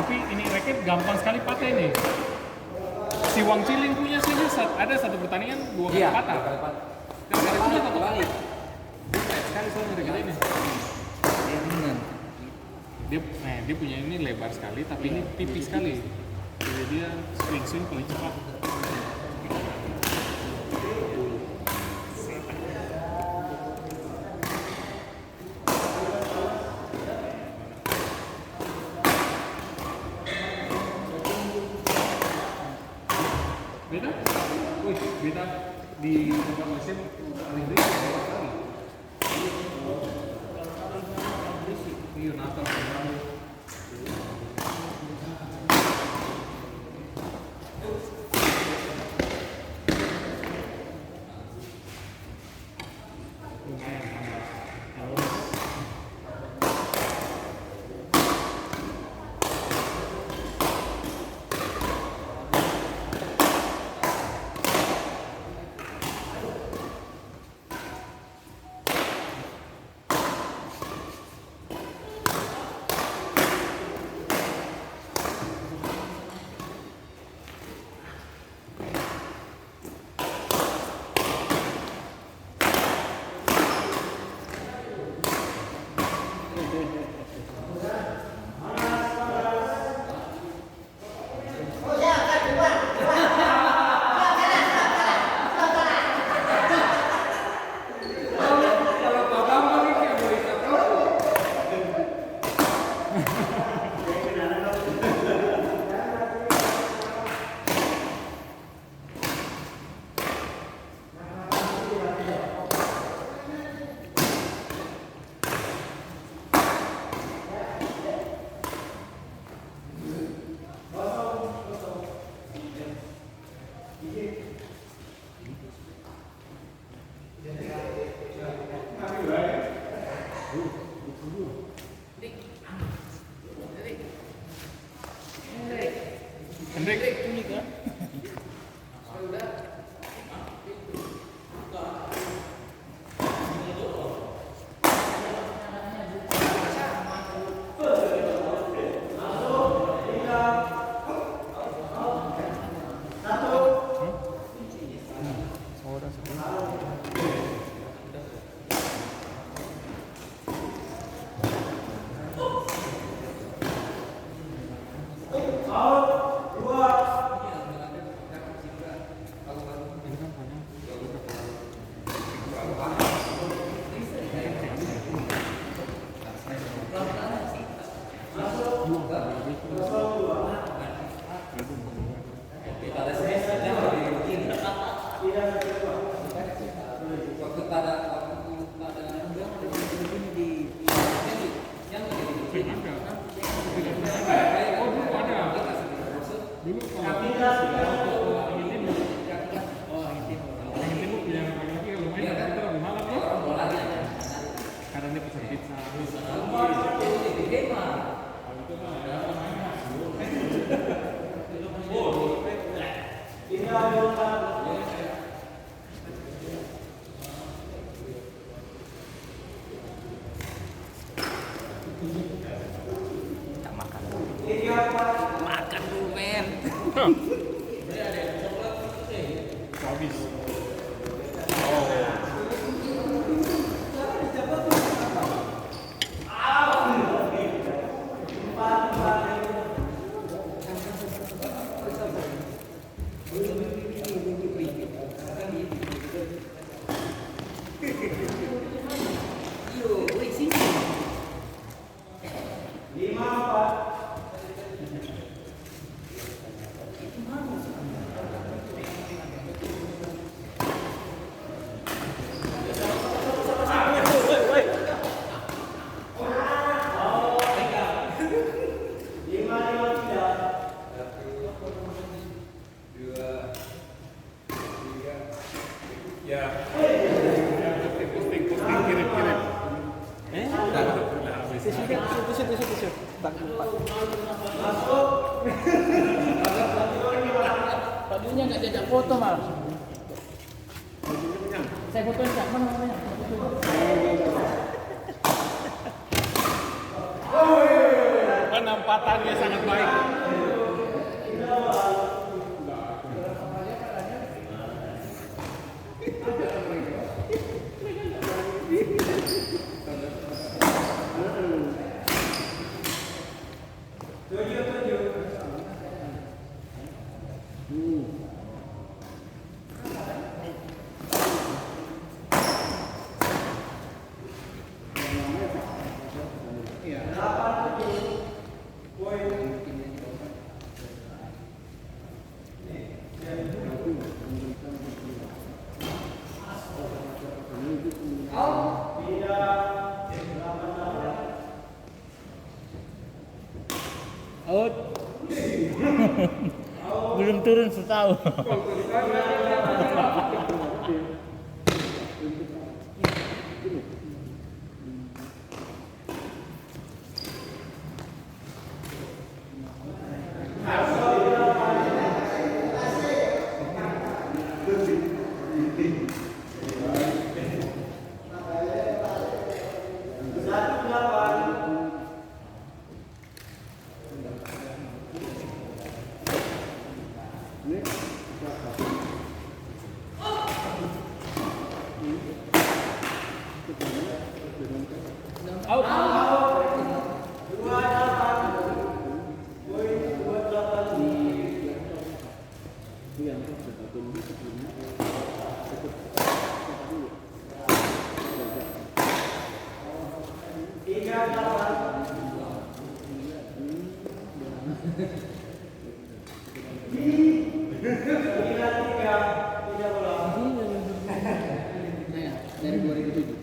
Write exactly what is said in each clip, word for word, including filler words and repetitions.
Tapi ini raket gampang skali pata ini. Si Wang Ciling punya saja sat-, ada satu pertandingan dua kali patah. Iya, dua kali patah. Gara-gara itu dia patah. Balik. Dia payah skali soalnya gara-gara ini. Dia ringan. Dia, nah, dia punya ini lebar skali, tapi ini tipis skali. Jadi dia swing-swing paling cepat. Beta, wih, beta di tempat Malaysia paling ringan lebar skali. Hendrik. Waktu pada, waktu pada, yang ada. Yang ada. Oh, dulu ada. Dulu kalau kita sudah waktu angin tembok. Angin tembok punya laki-laki kalau main, kita lebih malam, ya. Kadang dia pesan pizza. Kita makan dulu. Makan dulu, men. Habis. Oh. Ya. Ya, posting, posting, posting, kirim, kirim. Eh? Tisu, tisu, tisu, tisu. Tak lupa. Pak Dunya nggak diajak foto, Mal. Saya fotoin, Kak. Mana fotonya? Kan nampak. Kekuatannya sangat baik. Out. Belum turun su tau. Dari dua ribu tujuh.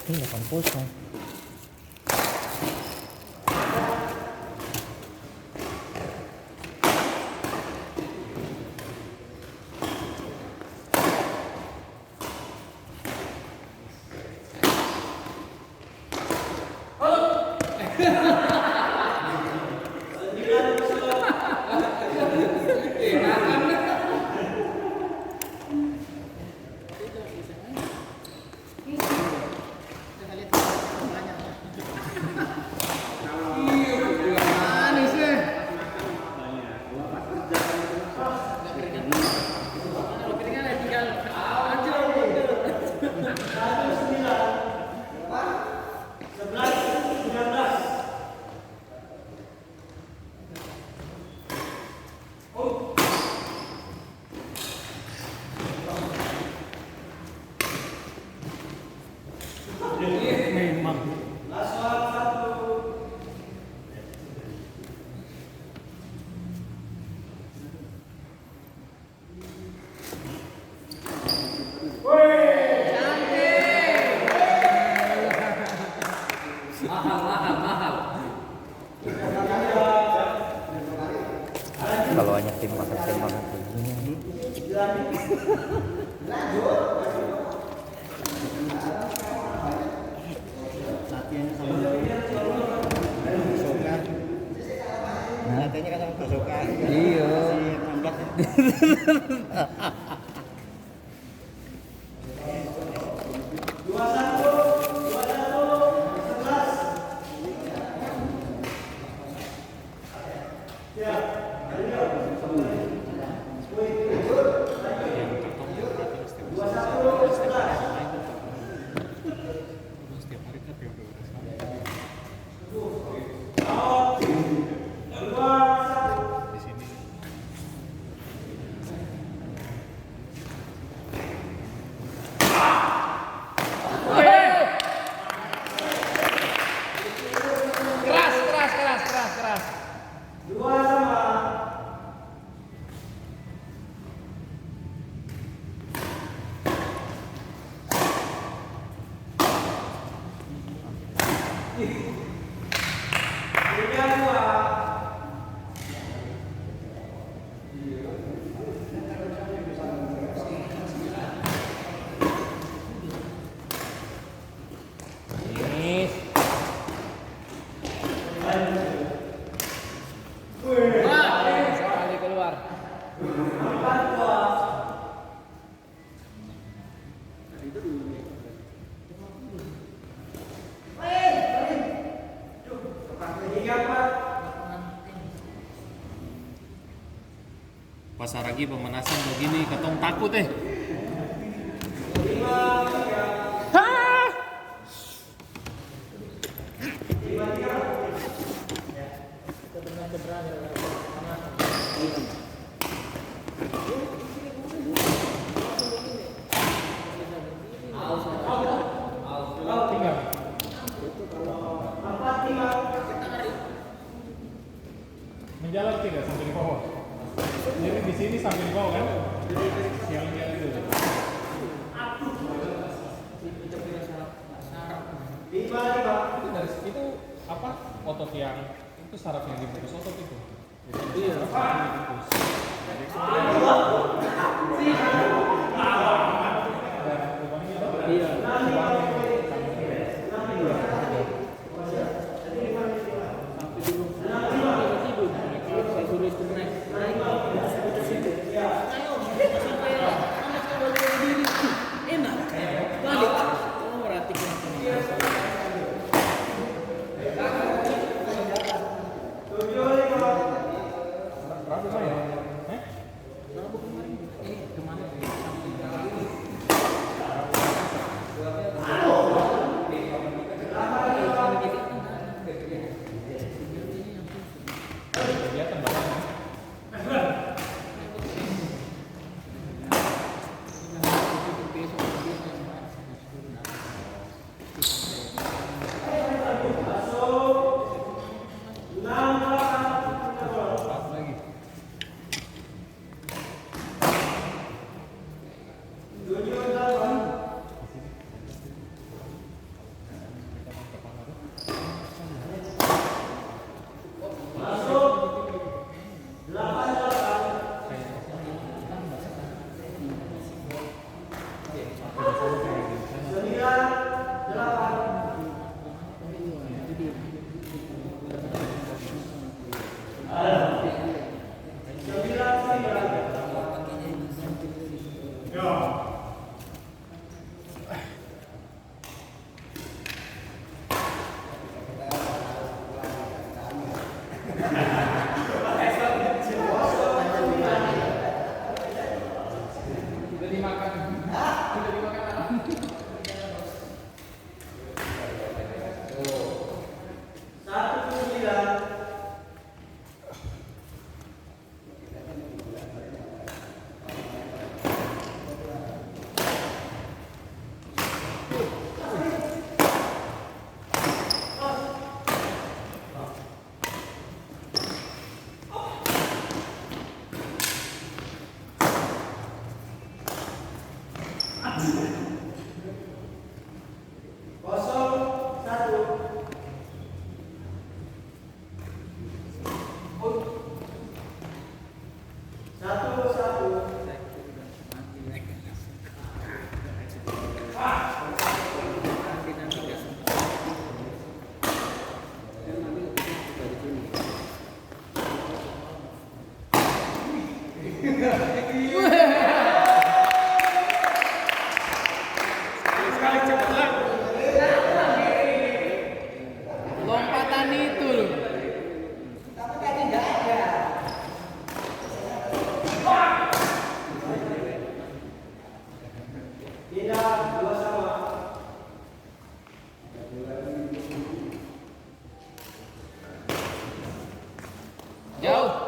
Ini delapan kosong. Memang. Mahal, mahal, mahal. Kalau hanya tim makan tembakan begini. Latihannya sama Soka. Hah? Latihannya kan sama Soka. Iya. Masih enam belas ya. Keras, keras, keras, keras, keras. Sekali keluar. Pas lagi pemanasan begini, katong takut, eh. Hah? Menjalar tidak sampai di bawah. Jadi di sini sampai di bawah kan? Jalan-jalan dulu. Itu dari itu apa? Otot yang itu saraf yang diputus otot itu. Jadi, iya. Saraf yang diputus. Jadi, iya. Rabu main? Eh? Lompatan itu. Jauh.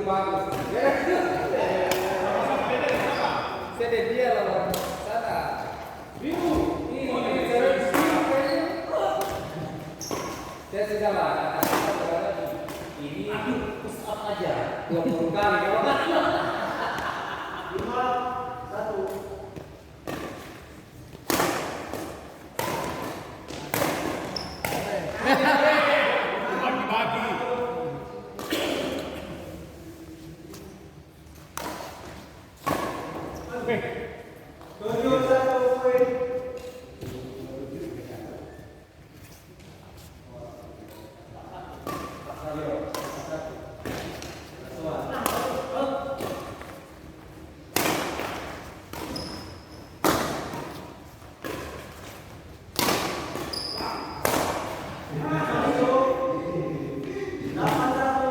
Bagus. Saya dia lawan sana. Ini, ini, saya sudah lah. Ini push up aja. Dua puluh kali. Lima, satu.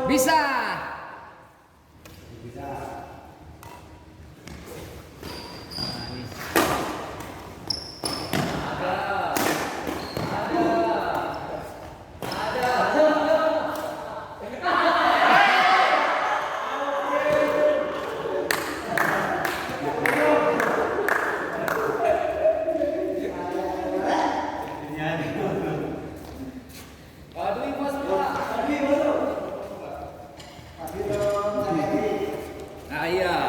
Bisa. Ah, iya.